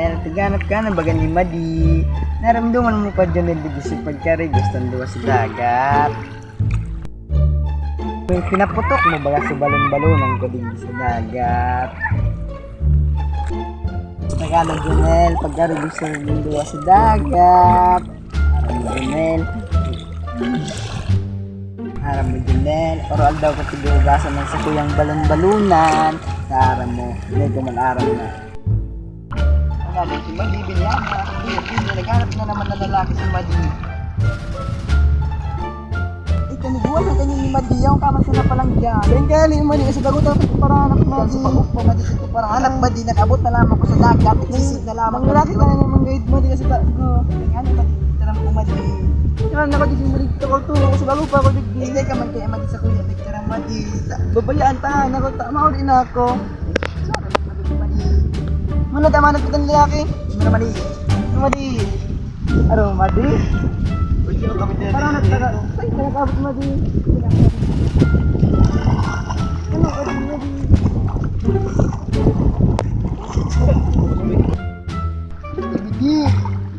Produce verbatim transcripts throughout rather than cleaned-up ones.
Naghanap ka na baga ni Madi. Naramdaman mo pa, Jonel, digdi sa pagkarigos kan duwa sa dagat. Pinaputok mo baga sa balon-balonan ko digdi sa dagat. Tagalog, Jonel, pagkarigos kan duwa sa dagat. Aram mo, Jonel. Aram mo, Jonel. Oro-aldaw ko pighuhugasan man sa kuyang balon-balonan. Aram mo, Jonel, kung man aram na. Wala din si Madi, binyahan na. Hindi, hindi, naghanap na naman ng lalaki si Madi. Ay, kaniguan na kanina ni Madi, yaon ka man sana palang dyan. Kaya kaya ni Madi, sa dagot ako para hanap Madi. Sa pagod pa, Madi, sa para hanap Madi, nag-abot na lamang ko sa dagat, nagsisig na lamang. Ang lalaki ka na naman, guide Madi, kasi ta-, go. Kaya ni Madi, taram ko, Madi. Yan, ako, di Madi, ako, turo ko sa bago pa ako, digdi. Hindi ka man kaya Madi sa kuya, nagtaram Madi. Babayaan ta, nako, tama, uli na ako. Muna, tama na pitong lalaki. Muna, Madi. Madi. Aro, Madi. Uy, sino kami din? Parang nagtaga-, ay, nagkabot, Madi. Ano ka din, Madi? Madi.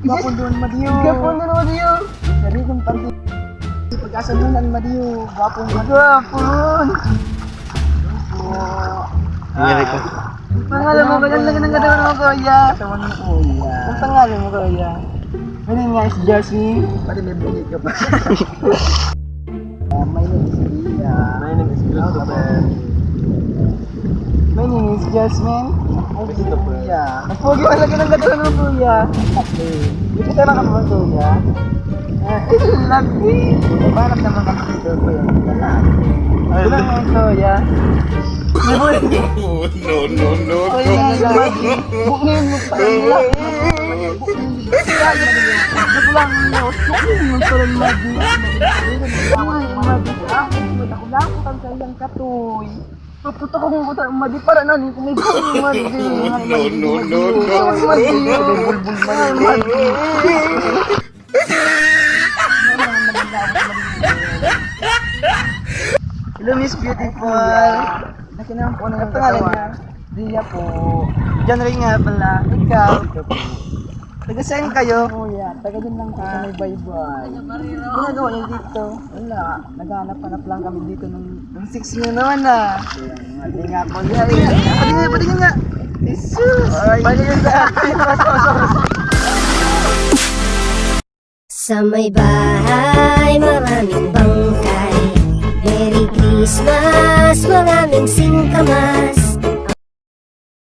Gapon doon, Madi, oh. Gapon doon, Madi, oh. Dari kong panty. Pagkasalunan, Madi, oh. Gapon, Madi. Gapon. Nangyari ko. Pangalan mo, ganyan lang ng ganda mo, kuya. Katawan mo, kuya. Ang pangalan mo, kuya? My name nga is Jasmine. Pati may bunyi ka pa. Uh, my name is Ria. My name is Christopher. My name is Jasmine. Christopher. Kuya. Ang pogi pala ka ng ganda mo, kuya. Okay. Hindi ka na kapag kuya. Ah, lagi. Panap naman kami dito, kuya. Ay, wala nga ito, ya. No, no, no, Ay, no. Lagi. Bukin mo pa rin lang. Bukin mo pa rin, Madi. Bukin mo pa rin, Madi. Ay, Madi. Ako, may ako lang, kutang sa iyang katoy. Paputok akong kutang, Madi, para na, hindi ko may bukin, Madi. No, no, no, no. Ay, Madi. Bulbul, Madi. Ay, Madi. Hello, Miss Beautiful. Nakinang po na yung pangalan niya. Dia po. John Ray nga pala. Ikaw? Taga saan kayo? Oh, yeah. Taga dyan lang po sa may baybay. Ginagawa niyo dito? Wala. Naghanap-hanap lang kami dito ng, ng six niyo naman, ah. Hindi nga po. Hindi nga. Pwede nga, pwede nga. Jesus! Ay. Pwede nga. Sa may bahay, maraming bangkay. Merry Christmas, maraming singkamas.